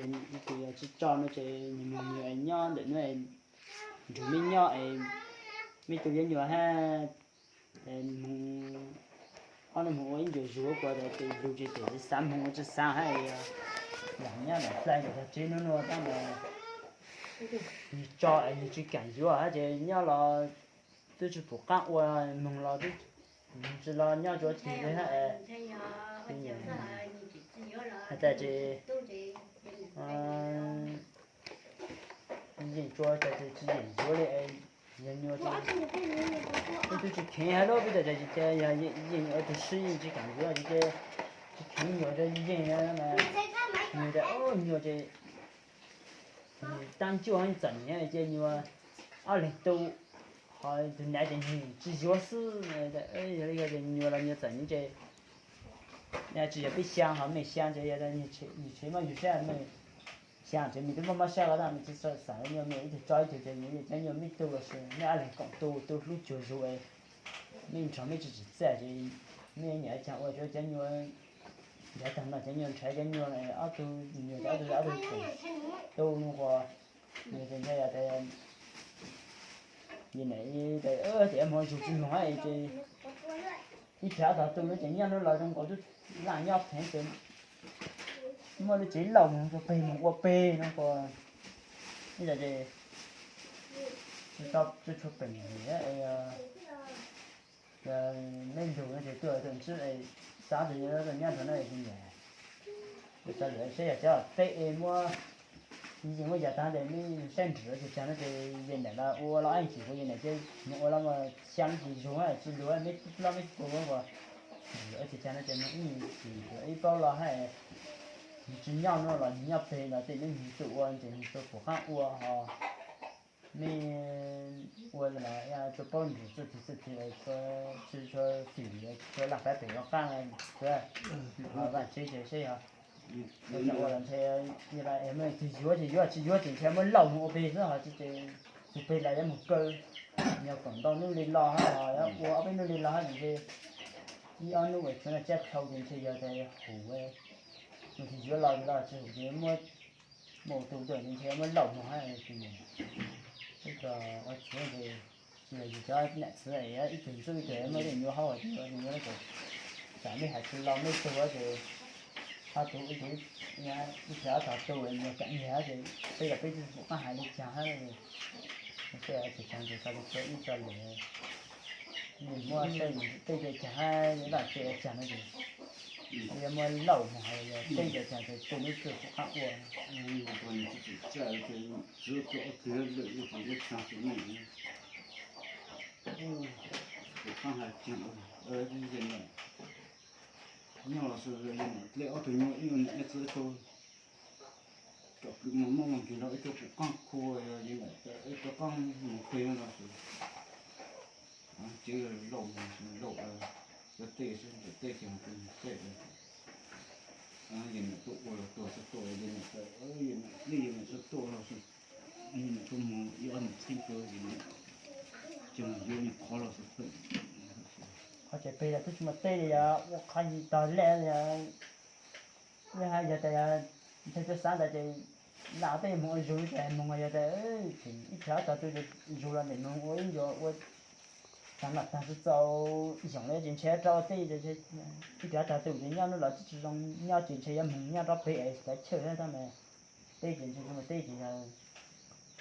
Ib tug yog tsis tso no ces nws mus nyob ntawm no, nrug meb nyob es meb tu yeeb nyuag hab, moog, ob nub moog ua ib ncuas zug kuas tas ces lug ces tseem xaav moog ua tsis xaav hab, lam nyob lam flaij ntawm tog tsev nub nua tab mas nws tso es nws tsis kaam yuav hab ces nyob los twb tsis pum qaab ua, moog los twb, moog tsis los nyob tsuav tig li hab. Has tas ces yeej tsua tas ces tsis yeem yuav li, yog nyuas ces twb tsis kheev hab lub peb tas ces yeej ua tug sib yeej tsis kaam yuav ces tsis kheev nyuas rau yeej mas nyuas tas nyuas ces taab ncuaj txom nyem ces nyuas ob leeg tu, ho tug nam ces nws tsis yuav xwb. Yog li ces nyuas los nyuas txom nyem ces tsis yog peb xyaa ho mej xyaa ces yog nws tsev muab yug sab mej xyaa ces mej twb muaj mob sab los tab mej tsis xav nyuas mej ib tug tso ib tug ces nyuas cov nyuas mej tu los sis mej ob leeg koom tu, tu hlub cuag zug es mej nrog mej tsis tsim txiaj ces mej nyiam caag ua cuav cov nyuas nrhav taag no cov nyuas nrhav cov nyuas ob tug nyuas ob tug ob tug tu nub quas nyuas ces ntshai yog tas yim nam tas ces moog zug tsis moog hab ces ib tug ob tog tu lub ces nyob nub los zoo nkaus tub laaj nyob pheev ces muaj lub tsev laug moog rua peg moog ua peg nub quas ib tas ces tub tshua peem mej lug no ces tuaj tau ntsib xav tas nyob nrho no es kuv nyiam tau lawm saib yog cov teb es muab yeej muab yav taag tes mej saib nrwv ces caag no ces yeej nam los ua los ib tsis kuv yeej nam ces moog ua los mas xyaa tsis zug hab tsis lug mej loj mej kua uas nrwv ces caag no ces moog ib tsis ib paub los hab nws tsis nyob nub los nws nyob peg los tej nub nws tu ua ces nws tsis pum qaab ua ho mej ua los tsis paub nrwv txuj tig txuj tig tsis tshua fim tshua laaj pab pem ua qaab tsuav vaaj tsev ces saib yog ua los ntshe mej tug yuav ces yuav tsis yuav ces ntshe muab lauj moog ua peg xwb ho tsis ces tug peg los yuav moog kaw yog koom ntau nub li los hab ho ua ob peb nub li los hab ces ib ob nub uas tsuav no tsab dhau ces ntshe yog tas huv mej tug yuav los los tsis huv ces muab mus tu tuaj ces ntshe muab lauj moog hab ces ib co ua txiv ces tsis yog yug cov nam txiv ib tug ntxub ib tug muaj tej nyuas hauv ces nyuas tsam mej has tsis los mej tug ces ho tu ib tug ib tug ob tog tu nyuas kaam nyag ces peb yog peb tsis pum qaab hais li caag hab ces txhua caag ces txhua li txhua ib txhua lwm mej muab saib tej ces caag hab yuav laj ces caag no ces yuav muab lauj moog hab yog tej ces caag ces tej nub tsis pum qaab ua. Txiv tub ob tug lwm ib tug lub txag tus nub pum qaab hais caag yeej nam nyob los xwb yeej nam dlej ob tug nyuas ib ua nam ib txwv ib tug kom kws moog muaj moog kis los ib tug pum qaab khu yeej nam rov qaab moog peg los xwb. Tsev lauj moog lauj cov tej xwb ntawm tej ces moog tej tej yeej nam tuaj ua los tuag txug tuaj yeej nam txawm yeej nam tuaj ua los xwb yeej nam tuaj moog ib ob nam txheeb kawg ces nam tseem yuav nyuag qhov los xwb. Qhov tseem peg los twb tsis muaj tej li yog ua qhov yig tog lej li yog tas ntshe tub xaav tas ces lam tej moog ua zug tas moog yog tas ib tug ob tog tu ces zug los ntawm moog ua ib ncuas ua taag los taag tsis txaus yoom li ces ntshe rau tej ib tug ob tog tu ces nyob nub los tsis zoo nyob ces ntshe yuav moog nyob rov peg es kav chawj hab tab mas teb ces ntshe tsis muaj teb ces yog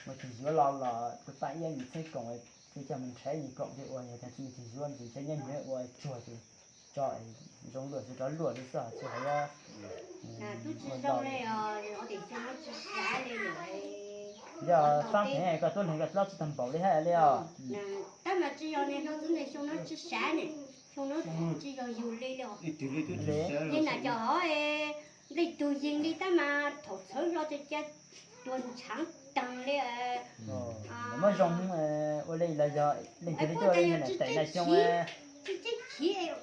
mus tig yuav los los tub paab ib ob nyuas txheeb koom tub coj moog nrhav nyuas koom ces ua yog tas tsis mus tig yuav ces ntshe nyob nyiag ua tsuag ces tso zoo luaj xwb rov luaj li xwb tsis hais yog tub tsis zoo li os, xyoo no tsis sav li lawm. Yog faab pheej koj tub leeg koj tub tsis tau npaum li hab li os. Tab mas tsis yog ne, xyoo no tsis sav ne, xyoo no tsis yog yug li li os. Yeej nam cov hov nqi tug yeeg li tab mas thaum txhawv hlo ces ca tuag ntshaav taag li. Muab zoo ua li los yog leej twg li tuaj li yog nam tais nais xyoo tsis teb chiv,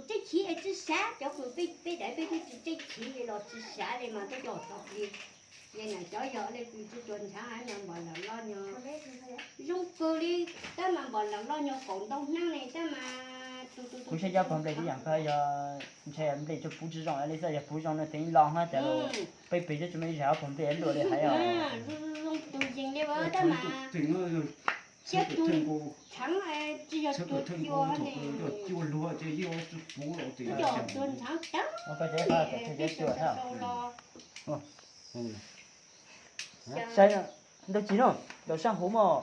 teb chiv es tsis sav cov kws peb daiv peb tub tsis teb chiv li los tsis sav li mas tub coj tog li. Yeej nam cov yog leej twg tsis tuag ntshaav hab npam lam loj nyog zoo kawg li, tab mas npam lam loj nyog kaum ntau hnab li tab mas Kuv saib cov pog nplej tib yam kawg, yog ntshe nplej tsuas puv tsis zoo li xwb, yog puv zoo no teev los hab tas los peb peg tsuas muaj ib zag ob pog nplej luaj li hais os. Ua koj ces qhov txhia cov cua thiab. Saib ntau tsis no, daus sab huv mog.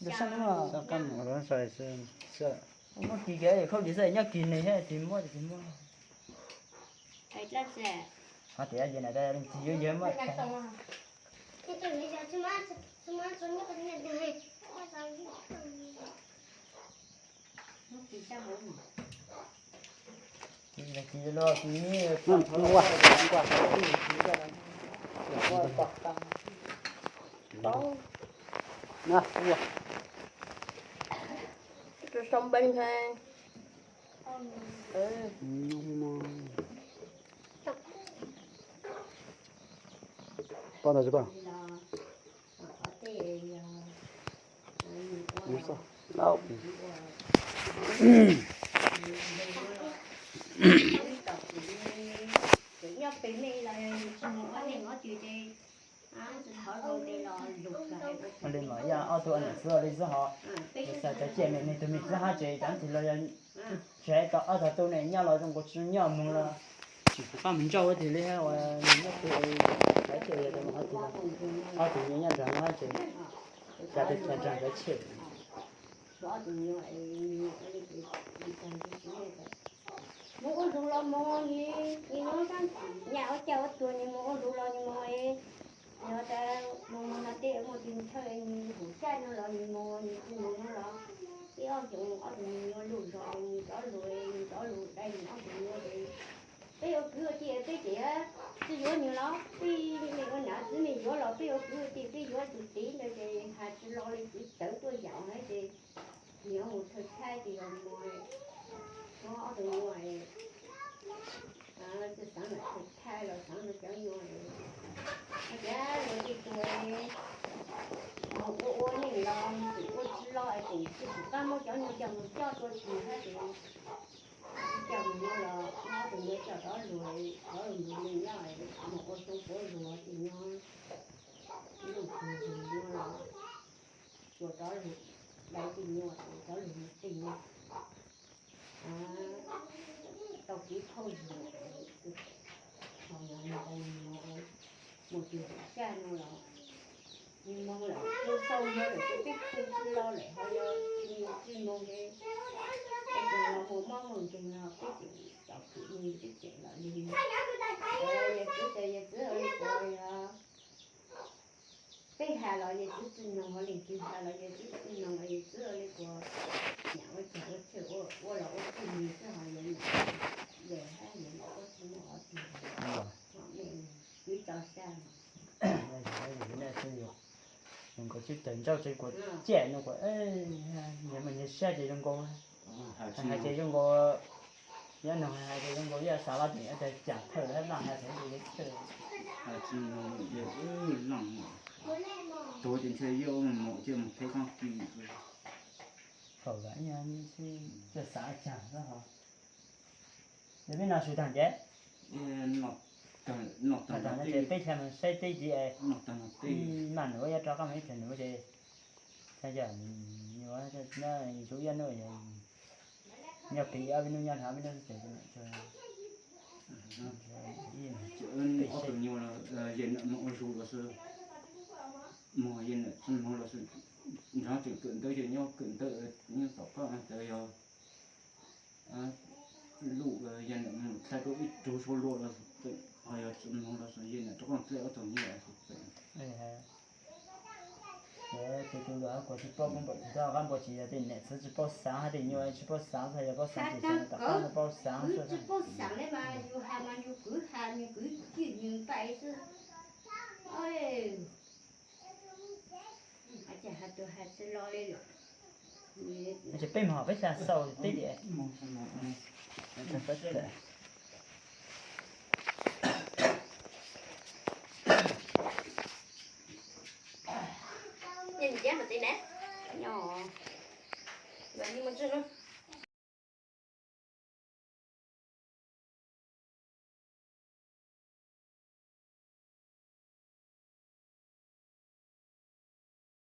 Daus sab no, muab kis kiag khaub lis xwb, nyob kis ne thiab tsis muab tsis muab. Qhov tias yog na, leej twg yuav yog muab. Poj ntawd tsis poj? Li mas yog ob tug niam txiv li xwb hos, xav cov ciaj me me tug me txiv hab ces cov ntxhais los yog tsis hais tau ob tog tug ne nyob los zoo nkaus tsis nyob moog los tsis pum qab moog ntsauj tiag li hab uas nws nyob pem hais tias yog ob tug, ob tug nyob nyob nrog no hab ces cas tau tshaj nrog cov tshem. Mus ua lus los mus, nws nyob sab ntim nyaj ua caj ua tuag, nws mus ua lus los nws mus, yog tas mus mus no tej muaj tus ntshaw nws hum caj no los nws mus, nws tsis mus no los ib ob xyoo ob tug nws yuav lug zog nws rov lug, nws rov lug dai nws ob tug nws ua ces peb ua kwv ua tij peb ces tsis yuav nws los peb me ua nam txiv me yuav los peb ua kwv ua tij peb yuav tus txiv ntawd ces has tsis lo li kwv tawv tuaj yaum na ces nws yuav mus thawj thaib ces yog mus, ob tug nws ua txawj xaav mam thawj thaib los xaav mus cov nyuag, hais tias luag tej tug mus ua ua neej los ua tsis lo es tseem tsis pum qab muab cov nyuag coj mus coj tua tshis hab ces tsis coj mus no los ob tug nws coj rov lug, rov lug mus nyob mus ua xyoo puav luag ces nyob lub tug zug nyob los tsuas rov lug dai tej nyuag rov lug mus tej nyuag tau kev phauj zug mus tus txaj no los nws moog lawm, nws sau no lawm ces peb khu tsis lo lawm, ho yog tsis moog ces peb tseem los muaj mob muaj nkeeg no peb tseem tau khwv nws peb tseem los li. Yawm txwv ces yawm txwv ua li puas yog peb has los yawm txwv tsis noog, ho leej twg has los yawm txwv tsis noog, yawm txwv ua li puas nyam ua cas ua txhij ua los ua txhij nws xwb ho yawm nyam yawm hab yawm nyam ua tsis muaj qhov twg. Kwv tau sab no. Zoo nkaus tsis tawm ntsauj tsev kuas ciaj no kuas, nyias mas nyias sab ces zoo nkaus, hais ces zoo nkaus, nyob noog hais ces zoo nkaus yaj xav los tseem tas cam thawj hab laj hais ces zoo nkaus yog thawj. Tuag ces ntshe yog mus cia mus theb koob kis. Thaum ntawd yog xav cas xwb ho. Yog peb no su tag ces, tag no ces peb txhad mus saib teb ces, maj nuav yuav rov qab mus ib txhia nuav ces, txhad yog, yuav ntsuv ib hnub, nyob pem ob peb hnub nyob rau ob peb hnub ces, ob tug nyuag yawm nam moog ua zug los xwb, moog yawm nam tsis moog los xwb, nrog tseem kawm ntawv ces nyob kawm ntawv nyob tom qab ntawd yog luj yawm nam txhais tau ib tug suav luaj los xwb, ho yog tsis moog los xwb yawm nam rov qab dlej ob tug nyuag xwb. Ces tus luag kuas tsis paub koob npaum tsis tau qab npaum ces yog tej niam txiv tsis paub xaav hab tej nyuag tsis paub xaav xwb, yog paub xaav ces tsis tau qab paub xaav xwb. Tsis paub xaav li mas yus has mas yus kwv has nws kwv cwj nws npaim xwb. Ces has tus has tsis lo li lawm. Ces peb mus peb xav xauj teb ces,